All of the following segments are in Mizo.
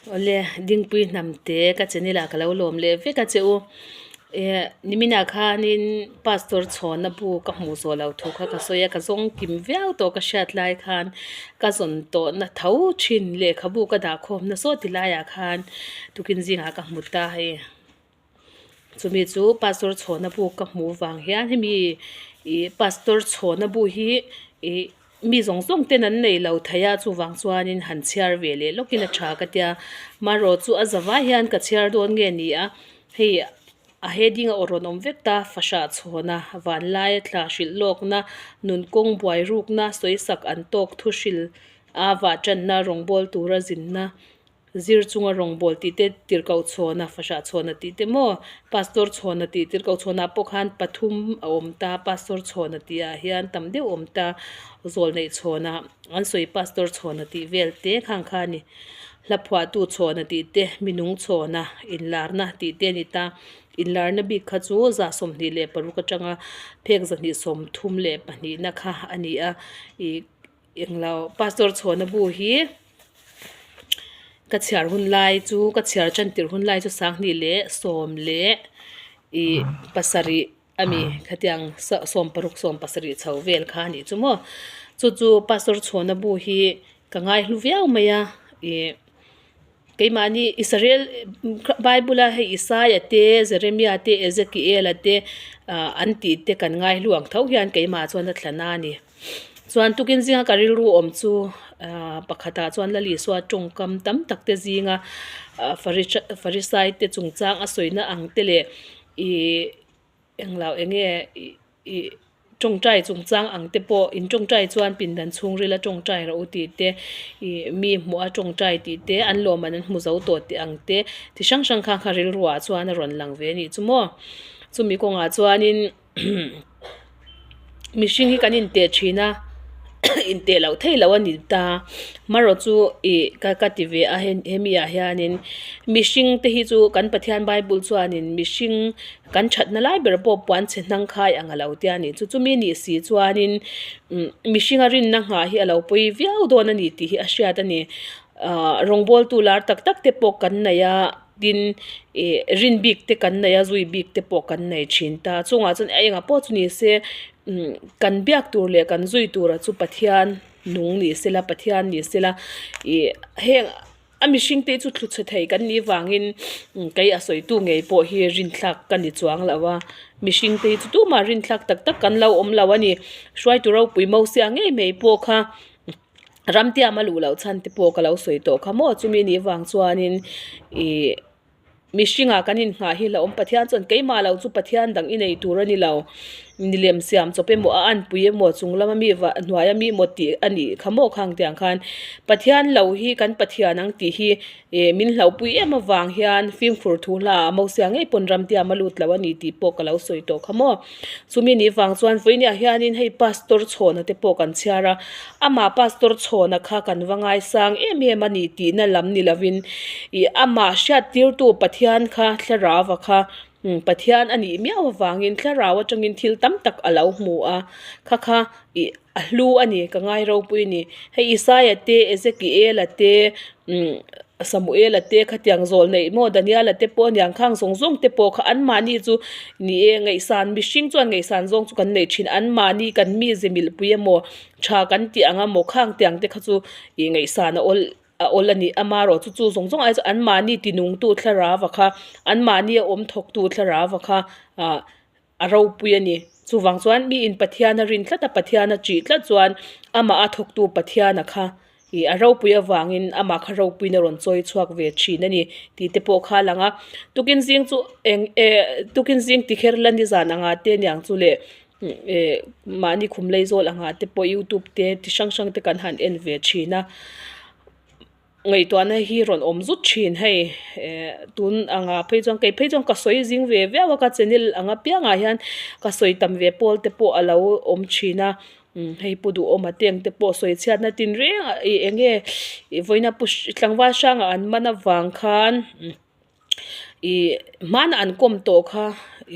Awle, Dingpui hnamte ka channel ah ka lo lawm leh vek a che u. Eh niminah khanin pastor chhawna bu ka hmuh zawh loh thu kha ka sawi a, ka zawng kim viau tawh ka hriat lai khan ka zawn tawhna tho thin lehkhabu ka dah khawmna saw ti laiah khan tukin zingah ka hmu ta hei. Chumi chu pastor chhawna bu ka hmuh vang hian hemi ih pastor chhawna bu hi ih mi zawng zawng ten an nei lo thei a chuvang chuanin han chhiar ve leh lawkin a tha ka tia marawh chu a zavai hian ka chhiar dawn nge ni a hei a heading a aw rawn awm vek ta fahrah chhawna vanlaia thla hrilh lawkna nun kawng buai rukna sawisak an tawk thu hrilh a vah tanna rawngbawl tura zinna. Zir chunga rawngbawl tih te tirhkoh chhawna, fahrah chhawna tih te maw? Pastor chhawna tih tirhkoh chhawnah pawh khan pathum a awm ta, pastor chhawna tih ah hian tam deuh a awm ta, zawl neih chhawna an sawi pastor chhawna tih vel te khang kha a ni. Hla phuahtu chhawna tih te, minung chhawna, inlarna tih te a ni ta. Inlarna bik kha chu 26 atanga phek 132 na kha a ni a. Ih Englo pastor chhawna bu hi ka chhiar hun lai chu ka chhiar tan tirh hun lai chu sanghnih leh sawm leh ih pasarih ami khatiang sawm paruk sawm pasarih chho vel kha a nih chu maw chu chu pastor chhawna bu hi ka ngai hlu viau mai a ih. Keimahni Israel Bible a hei Isaia te, Jeremia te, Ezekiela te ah an tih te kan ngai hlu ang tho hian keimah chuan a thlan a ni. Chuan tukin zinga ka rilru awm chu ah pakhatah chuan Lal Isua tawngkam tam tak te zinga ah Farisai te chungchang a sawina ang te leh ih Englo eng nge ih tawngtai chungchang ang te pawh in tawngtai chuan pindan chhungril a tawngtai rawh u tih te ih mi hmuh a tawngtai tih te an lawm an an hmu zo tawh tih ang te ti hrang hrang kha kha rilruah chuan a rawn lang ve a nih chu maw chumi kawngah chuanin mihring hi kan inteh thin a inteh loh theih loh a ni ta marawh chu ih ka ka ti ve a hemi ah hianin mihring te hi chu kan Pathian bible chuanin mihring Kan thatna lai ber pawh puan chhe hnang khai ang a lo tia a nih chu. Chumi nih si chuanin umm mihringa rinna nghah hi a lo pawi viau dawn a ni tih hi a hriat a ni. Ahh rawngbawltu lar tak tak te pawh kan nei a, tin ih rin bik te kan nei a, zui bik te pawh kan nei thin ta. Chungah chuan engah pawh chu ni se umm kan biak tur leh kan zui tura chu Pathian nung ni sela Pathian ni sela ih heng. A mihring te chu thlu chhe thei kan nih vangin kei a sawitu ngei pawh hi rinthlak ka ni chuang lo a, mihring te hi chu tumah rinthlak tak tak kan lo awm lo a ni. Hruaitu ropui Mosia ngei mai pawh kha ramtiam a luh loh chhan te pawh ka lo sawi tawh kha maw chumi nih vang chuanin ih Mihringah kan inngah hi hlauhawm Pathian chuan keimah lo chu Pathian dang i nei tur a ni lo. Nilem siam chawp emaw a anpui emaw chung lama mi va hnuaia mi emaw tih a nih kha maw khang tiang khan Pathian lo hi kan Pathian ang tih hi ih min hlauhpui em avang hian fimkhur thu hla ah Mosia ngei pawn ramtiam a lut lo a ni tih pawh ka lo sawi tawh kha maw. Chumi nih vang chuan vawiiniah hianin hei Pastor Chhawna te pawh kan chhiar a, amah Pastor Chhawna kha kan va ngaisang em em a ni tihna lam ni lovin ih amah hriattirtu Pathian kha thlarau kha Pathian a nih miau avangin thlarau atangin thil tam tak a lo hmu a, kha kha ih a hlu a ni ka ngai ropui a ni. Hei Isaia te Ezekiela te umm Samuela te khatiang zawl neih maw Daniela te pawh aniang khang zawng zawng te pawh kha anmahni chu ni e ngaihsan mihring chuan ngaihsan zawng chu kan nei thin anmahni kan mi ze milhpui emaw tha kan tih ang emaw khang tiang te kha chu ih ngaihsan a awl a awl a ni amaherawh chu chu zawng zawng ai chu anmahni tinungtu thlarau a kha anmahni a awm thawktu thlarau a kha ah a ropui a ni. Chuvang chuan miin Pathian a rin tlat a, Pathian a ṭih tlat chuan amah a thawktu Pathian a kha ih a ropui avangin amah kha ropuiin a rawn chawi chhuak ve ṭhin a ni tih te pawh kha a lang a. Tukin zing chu eng eh tukin zing ti kher la nizan anga te niang chu leh eh mahni khum lei zawl anga te pawh youtube te ti hrang hrang te kan han en ve ṭhin a. Ngaihtuahna hi rawn awm zut thin hei eh tun anga phei chuan kei phei chuan ka sawi zing ve viau a ka channel ang apiangah hian ka sawi tam ve pawl te pawh a lo awm thin a umm hei pu duhawma te ang te pawh sawi chhiatna tin reng a ih eng nge ih vawiina pu tlangval hrangah an man avang khan. Ih hmanah an kawm tawh kha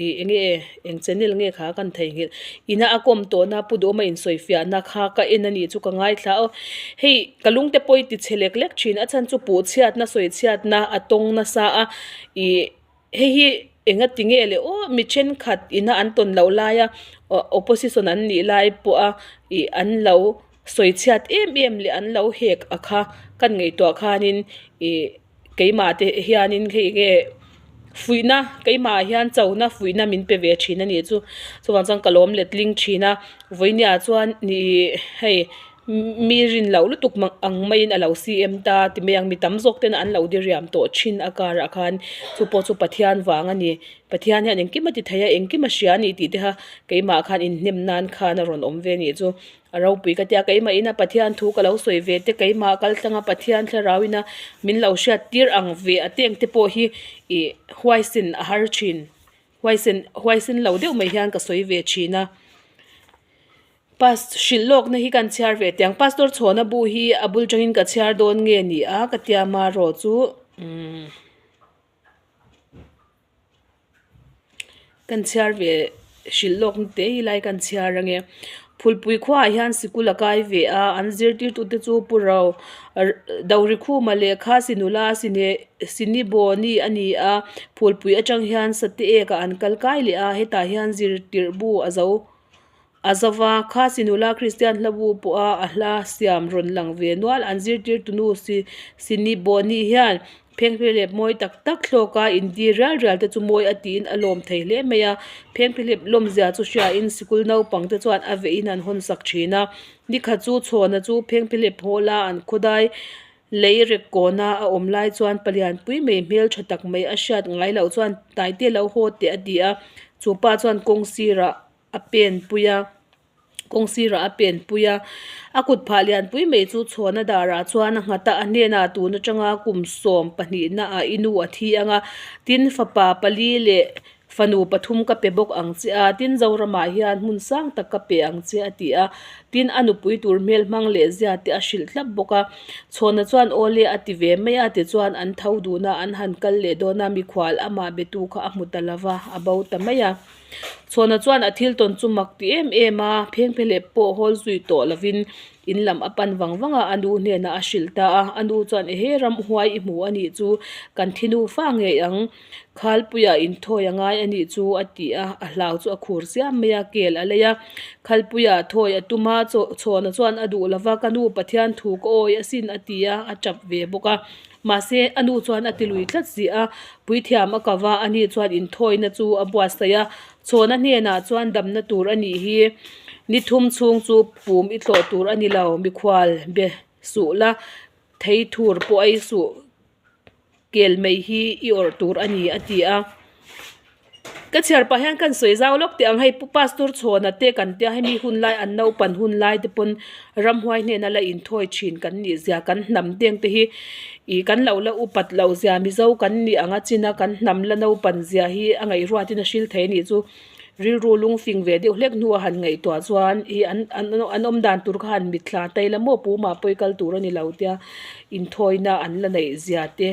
ih eng nge eng channel nge kha kan theihnghilh ina a kawm tawhna pu duhawma insawifiahna kha ka en a nih chu ka ngaithla a hei ka lungte pawh i tichhe lek lek thin a chhan chu puhchhiatna sawichhiatna a tawng nasa a ih hei hi enga ti nge le aw mi thenkhat ina an tawn loh laia opposition an nih lai pawha ih an lo sawichhiat em em leh an lo hek a kha kan ngaihtuah khanin ih. Keimah te hianin hei nge fuihna keimah ah hian chona fuihna min pe ve thin a nih chu chuvang chuan ka lawm letling thin a vawinia chuan ih hei mi rin loh lutuk ang maiin a lo CM ta ti mai ang mi tam zawk ten an lo diriam tawh thin a karah khan chu pawh chu Pathian vang a ni Pathian hian engkim a ti thei a engkim a hria a ni tih te kha keimah khan inhnem nan khan a rawn awm ve a nih chu. A ropui ka tia keimah ina Pathian thu ka lo sawi ve te keimah kal tlanga Pathian thlarau ina min lo hriat tir ang ve a teng te pawh hi ih huaisen a har thin huaisen huaisen lo deuh mai hian ka sawi ve thin a pas hrilh lawkna hi kan chhiar ve teh ang pastor chhawna bu hi a bul tangin ka chhiar dawn nge ni a ka tia marawh chu umm. Kan chhiar ve hrilh lawk na te hi lai kan chhiar ange phulpui khuaah hian sikul a kai ve a an zirtirtute chu pu ro Dorikhuma lehkha sinula Sinibawni a ni a phulpui atang hian sate ek ah an kal kai leh a hetah hian zirtirh bu a zo. A zova, kha sinula Kristian hlabu pawha a hla siam rawn lang ve nual an zirtirtunu si Sini Bawni hian phengphehlep mawi tak tak thlawka indi rial rial te chu mawi a tiin a lawm thei hle mai a. Phengphehlep lawmzia chu hriain sikul naupang te chuan a vehin an hawnsak thin a. Nikhat chu chhawna chu phengphehlep hawla an khawdai lei rek kawna a awm lai chuan palian pui mai hmel tha tak mai a hriat ngai loh chuan taite lo haw teh a ti a. Chu pa chuan kawng sirah a pen pui a kawng sirah a pen pui a a kut phah lian pui mai chu chhuahna darah chuan a nghat a a hnenah tun atanga kum 12 na ah i nu a thi ang a tin fapa pali leh fanu pathum ka pe bawk ang che a tin Zoramah hian hmun sang tak ka pe ang che a ti a tin a nupui tur hmel hmang leh zia te a hrilh thlap bawk a chhuahna chuan awle a ti ve mai a tichuan an tho dun a an han kal leh dawn a mikhual amah be tu kha a hmu ta lova a bo ta mai a. Chhawna chuan a thil tawn chu mak ti em em a, phengphehlep pawh hawl zui tawh lovin in lam a pan vang vang a, a nu hnenah a hrilh ta a. A nu chuan ehe ramhuai i hmu a nih chu, kan thi nufa ngei ang, Khalpuia inthawi a ngai a nih chu a ti a, a hlau chu a khur chiam mai a, kel a lei a. Khalpuia thawi a tum a, Chhawna chuan a duh lova, ka nu Pathian thu ka awi asin a ti a, a tap ve bawk a. Mahse, a nu chuan a ti lui tlat si a, puithiam a kava a ni chuan inthawina chu a buatsaih a, chhawna hnenah chuan damna tur a nih hi, ni thum chhung chu pum i tlawh tur a ni lo, mikhual be suh la, thei thur pawh ei suh, kel mai hi i awrh tur a ni a ti a. Ka chhiar pah hian kan sawi zau lawk teh ang hei pu pastor chhawna te kan tia hemi hun lai an naupan hun lai te pawn ramhuai hnena la inthawi thin kan nih zia kan hnam deng te hi ih kan lo la upat loh zia mizo kan nih anga china kan hnam la naupan zia hi a ngaihruat in a hril thei a nih chu rilru lungfing ve deuh hlek hnua han ngaihtuah chuan ih an an an awm dan tur kha han mitthla ta ila maw pu mah pawi kal tur a ni lo tia inthawina an la neih zia te.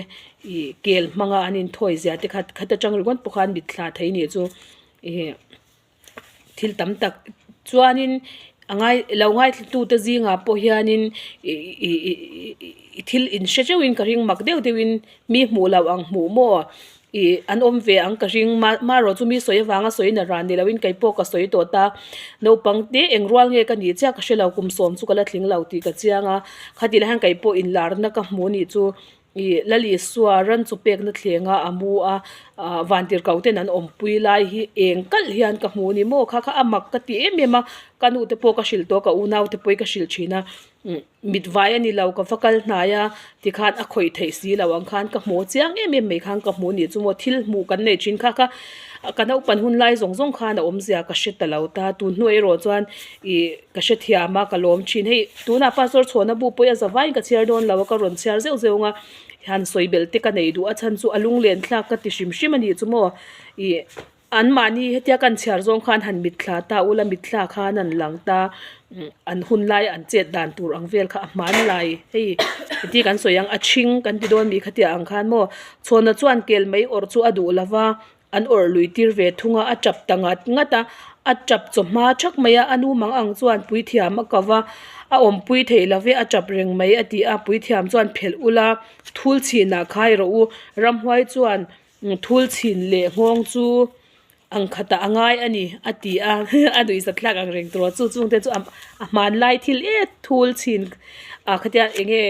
Ih kel hmanga an inthawi zia te kha khat atang ringawt pawh khan mitthla thei nih chu ih thil tam tak chuanin a ngai lo ngaithla te zingah pawh hianin ih ih ih thil in hre teuhin ka ring mak deuh deuhin mi hmuh loh ang hmuh maw ih an awm ve ang ka ring marawh chu mi sawi avanga sawi na ran ni loin kei pawh ka sawi tawh ta naupang te eng rual nge ka nih chiah ka hre lo kum sawm chu ka la tling lo tih ka chiang a khatih lai hian kei pawh inlarna ka hmu nih chu. Ih Lal Isua ran chu pekna thlenga a mu a, ah vantirhkoh ten an awmpui lai hi eng kalh hian ka hmu a ni maw kha kha a mak ka ti em em a, ka nu te pawh ka hrilh tawh a ka unau te pawh hi ka hrilh thin a, umm mit vai a ni lo ka va kal hnai a tikhan a khawih theih si lo ang khan ka hmu chiang em em mai khan ka hmu a nih chu maw thil hmuh kan nei thin kha kha ka naupan hun lai zawng zawng khan a awmzia ka hre ta lo ta tun hnuai erawh chuan ih ka hrethiam a ka lawm thin hei tunah pastor chhuahna bu pawh hi a za vaiin ka chhiar dawn lo a ka rawn chhiar zeuh zeuh ang a han sawi belh te ka nei duh a chhan chu a lunglen thlak ka ti hrim hrim a nih chu maw ih. Anmahni hetia kan chhiar zawng khan han mitthla ta ula mitthla khan an lang ta an hun laia an chet dan tur ang vel kha a hmanlai hei heti kan sawi ang a ṭhing kan ti dawn mi khatia ang khan maw chhawna chuan kel mai awrh chu a duh lova an awrh lui tir ve thung a a tap ta ngat ngat a a tap chawhma thak mai a a nu mang ang chuan puithiam a ko va a awmpui theih lo ve a tap reng mai a ti a puithiam chuan phelh ula thul chhinah khai rawh u ramhuai chuan Thul chhin leh nghawng chu ang khatah a ngai a ni a ti a a nuihzat thlak ang reng tur a chu chungte chu a hmanlai thil et thul chhin ah khatia eng nge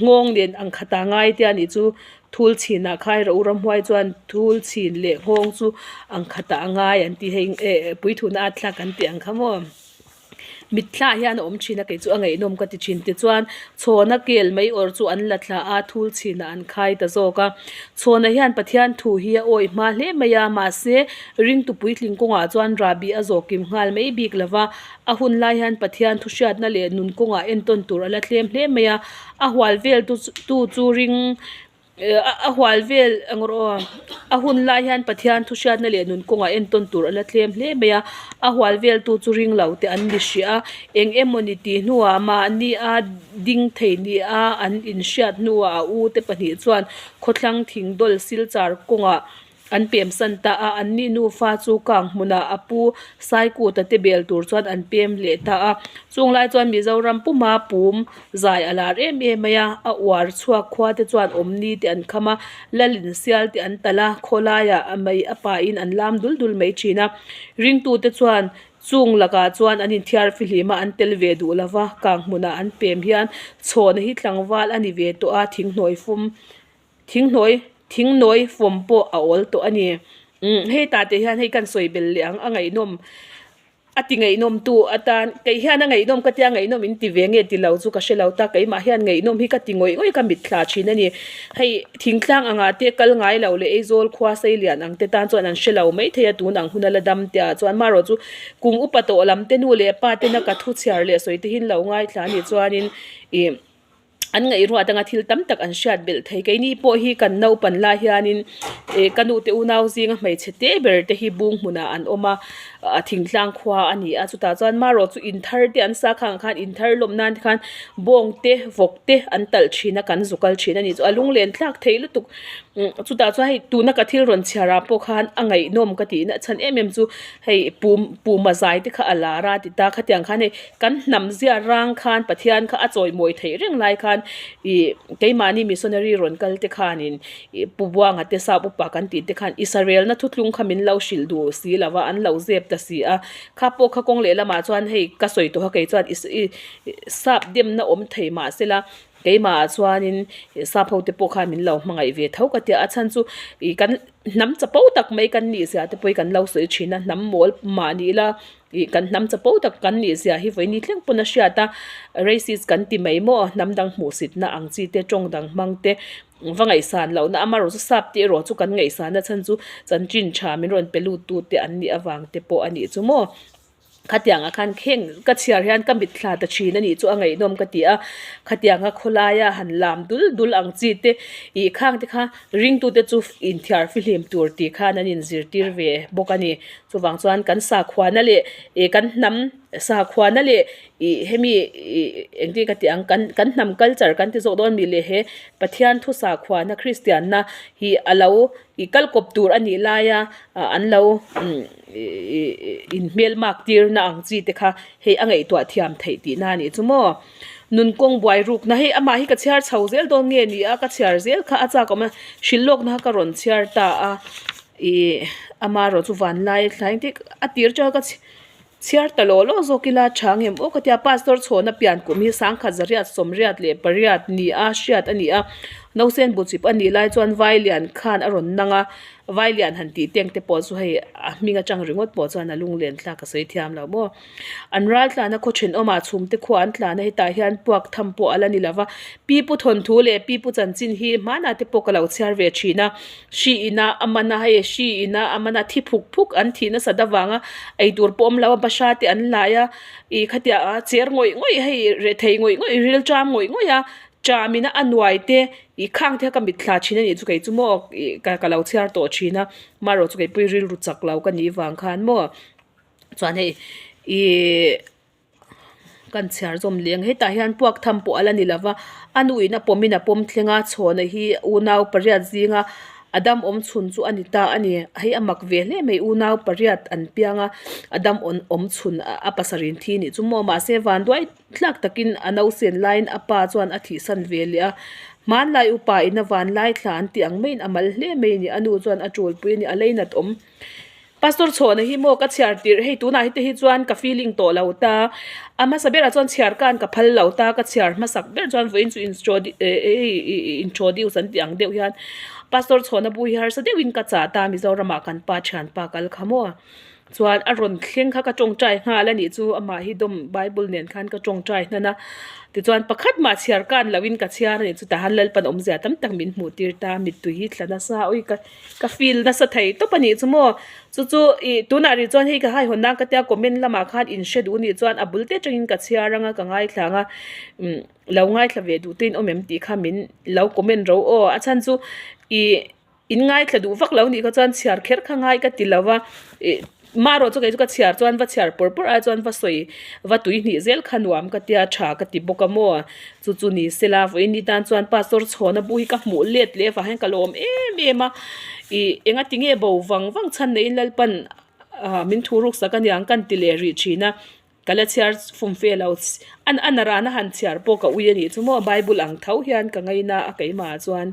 nghawng nen ang khatah a ngai te a nih chu thul chhinah khai rawh u ramhuai chuan thul chhin leh nghawng chu ang khatah a ngai an ti hei eh puithuna at thlak an tih ang kha maw. Mitthla hian a awm thin a kei chu a ngaihnawm ka ti thin tichuan chhawna kel mai awr chu an la thla a thul chhinah an khai ta zawk a chhawna hian Pathian thu hi a awih hma hle mai a mahse ringtu puitling kawngah chuan rahbi a zawh kim nghal mai bik lo va a hun lai hian Pathian thu hriatna leh nun kawngah entawn tur a la thlem hle mai a a hual vel tu chu ring A hual vel ang rawh aw a hun lai hian Pathian thu hriatna leh nun kawngah entawn tur a la tlem hle mai a a hual vel tu chu ring lo te an ni hrih a eng emawni tih hnuah mahni a ding thei ni a an inhriat hnuah a u te pahnih chuan khawthlang thing dawl silchar kawngah An pem san ta a, anni nufa chu kang hmunah a pu Saikuta te bel tur chuan an pem leh ta a. Chung lai chuan Mizoram puma pum zai a lar em em mai a, a uar chhuak khua te chuan awmni te an kham a, lalin sial te an talh a, khawlaiah a mei a pahin an lam dul dul mai thin a. Ringtute chuan chung lakah chuan an inthiar fihlim a, an tel ve duh lova, kang hmunah an pem hian chhawna hi tlangval a ni ve tawh a, thinghnawih fum Thingnawi thingnawi fawm pawh a awl tawh a ni. Umm hei tah te hian hei kan sawi bel leh ang a ngaihnawm a ti ngaihnawm tu atan kei hian a ngaihnawm ka tia ngaihnawm in ti ve nge ti lo chu ka hre lo ta keimah hian ngaihnawm hi ka ti ngawih ngawih ka mitthla thin a ni. Hei thingtlang angah te kal ngai lo leh Aizawl khua sei lian ang te tan chuan an hre lo mai thei a tun ang huna la dam te ah chuan marawh chu kum upa tawh lam te nu leh pa tena ka thu chhiar leh sawi te hi an lo ngaithla a nih chuanin ih. An ngaihruat anga thil tam tak an hriat belh thei. Keini pawh hi kan naupan lai hianin ih ka nute unau zinga hmeichhe te ber te hi bung hmunah an awm a, a thingtlang khua a ni a. Chutah chuan marawh chu in thar te an sa khang khan in thar lawm nan te khan bawng te vawk te an talh thin a kan zu kal thin a ni. Chu a lunglen thlak thei lutuk. Chutah chuan hei tuna ka thil rawn chhiar ah pawh khan a ngaihnawm ka tihna chhan em em chu hei pum puma zai te kha a lar a ti ta khatiang khan hei kan hnam zia rang khan Pathian kha a chawimawi theih reng lai khan ih keimahni missionary rawn kal te khanin ih Pu Buanga te sap upa kan tih te khan Israel na thuthlung kha min lo hrilh duh si lo va an lo zep ta si a kha pawh kha kawng lehlamah chuan hei ka sawi tawh a kei chuan sap demna awm thei mahsela Keimah ah chuanin sap ho te pawh khan min lo hmangaih ve tho ka tia a chhan chu ih kan hnam chapo tak mai kan nih zia te pawh hi kan lo sawi thin a hnam mawl mah ni ila ih kan hnam chapo tak kan nih zia hi vawiin ni thleng pawn a hriat a racist kan ti mai maw hnam dang hmuhsitna ang chi te tawng dang hmang te va ngaihsan lohna amaherawhchu sap te erawh chu kan ngaihsan a chhan chu chanchin tha min rawn pe lut tu te an nih avang te pawh a nih chu maw. Khatiangah khan kheng ka chhiar hian ka mitthla ta thin a nih chu a ngaihnawm ka ti a, khatianga khawlaia han lam dul dul ang chi te ih khang te kha ringtute chu inthiar fihlim tur tih khan an inzirtir ve bawk a ni. Chuvang chuan kan sakhuana leh ih kan hnam sakhuana leh ih hemi ih engtin ka tih ang kan kan hnam culture kan ti zawk dawn mi leh he Pathian thu sakhuana Kristianna hi a lo ih kal kawp tur a nih laia an lo inhmel mak tirna ang chi te kha hei a ngaihtuah thiam theih tihna a nih chu maw. Nun kawng buai rukna hei amah hi ka chhiar chho zel dawn nge ni a ka chhiar zel kha a chak awm a hrilh lawkna kha ka rawn chhiar ta a ih amaherawh chu vanlai thlai te a tir atanga ka chhiar ta law law zawk ila tha ngem aw ka tia pastor chhawna pian kum hi sangkhat zariat sawmriat leh pariat ni a hriat a ni a nausen buchip a nih lai chuan vailian khan a rawn nang a. Vai lian han tih teng te pawh chu hei a hming atang ringawt pawh chuan a lunglen thlak a sawi thiam lo maw. An ral tlana khaw thenawmah chhum te khua an tlan a hetah hian puak tham pawh a la ni lo va. Pi pu thawnthu leh pi pu chanchin hi hmanah te pawh ka lo chhiar ve thin a. Hri ina a man a hei hri ina a man a thi phuk phuk an thih nasat avanga eitur pawh awm lo a bahra te an lai a ih khatiang a cher ngawih ngawih hei reh thei ngawih ngawih rilṭam ngawih ngawih a. Ṭamina a nuai te ih khang te kha ka mitthla thin a nih chu kei chu maw ih ka ka lo chhiar tawh thin a marawh chu keipui rilru chak lo ka nih vang khan maw chuan hei ihh kan chhiar zawm leh ang hetah hian puak tham pawh a la ni lova a nu in a pawm in a pawm thleng a chhawna hi unau pariat zinga a dam awm chhun chu a ni ta a ni hei a mak ve hle mai unau pariat an piang a a dam awm chhun a pasarih in thi nih chu maw mahse vanduai Tlak takin a nausen laiin a pa chuan a thihsan ve leh a, hmanlai upa in a vanlai thla an tih ang maiin a mal hle mai a ni. A nu chuan a tulpui a ni, a leinat awm. Pastor Chhawna hi maw ka chhiar tirh hei tunah hi te hi chuan ka feeling tawh lo ta, a hmasa berah chuan chhiar khan ka phal lo ta, ka chhiar hmasak ber chuan vawiin chu introduce an tih ang deuh hian Pastor Chhawna bu hi harsa deuhin ka chah ta Mizoramah kan pa thianpa kal kha maw. Chuan a rawn thleng kha ka tawngtai nghal a nih chu amah hi dawm bible nen khan ka tawngtai hnan a tichuan pakhat mah chhiar kan loh in ka chhiar a nih chu tahan Lalpan awmzia tam tak min hmuh tir ta mittui hi thla nasa awi ka ka feel nasa thei tawp a nih chu maw chu chu ih tunah rih chuan hei ka haihawn nan ka tia comment lamah khan in hre duh a nih chuan a bul te atangin ka chhiar anga ka ngaithla ang a umm lo ngaithla ve duh te in awm em tih kha min lo comment ro aw a chhan chu ih. In ngaithla duh vak lo nih kha chuan chhiar kher kha ngai ka ti lo va, ih marawh chu kei chu ka chhiar chuan va chhiar pawr pawr ai chuan va sawi va tui hnih zel kha nuam ka tia tha ka ti bawk a maw, chu chu ni se la vawiin ni tan chuan pastor chhawna bu hi ka hmuh let leh avang hian ka lawm em em a, ih enga ti nge bo vang vang chhan neiin Lalpan ah min thu ruk sak aniang kan ti leh rih thin a. Ka la chhiar fum fe lo, a a narana han chhiar pawh ka ui a nih chu maw, Bible ang tho hian ka ngaina a keimah chuan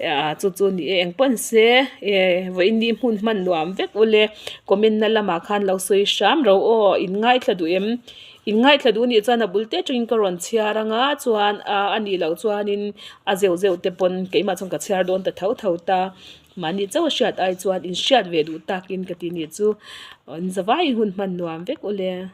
ah chu chu ni e engpawn se eh vawiin ni hmun hman nuam vek ule comment na lamah khan lo sawi hram ro aw in ngaithla duh em in ngaithla duh nih chuan a bul te atangin ka rawn chhiar anga chuan ah a nih loh chuanin a zeuh zeuh te pawn keimah chuan ka chhiar dawn ta tho tho ta. Mahni chauh a hriat ai chuan in hriat ve duh takin ka ti nih chu in zavaiin hun hman nuam vek ule.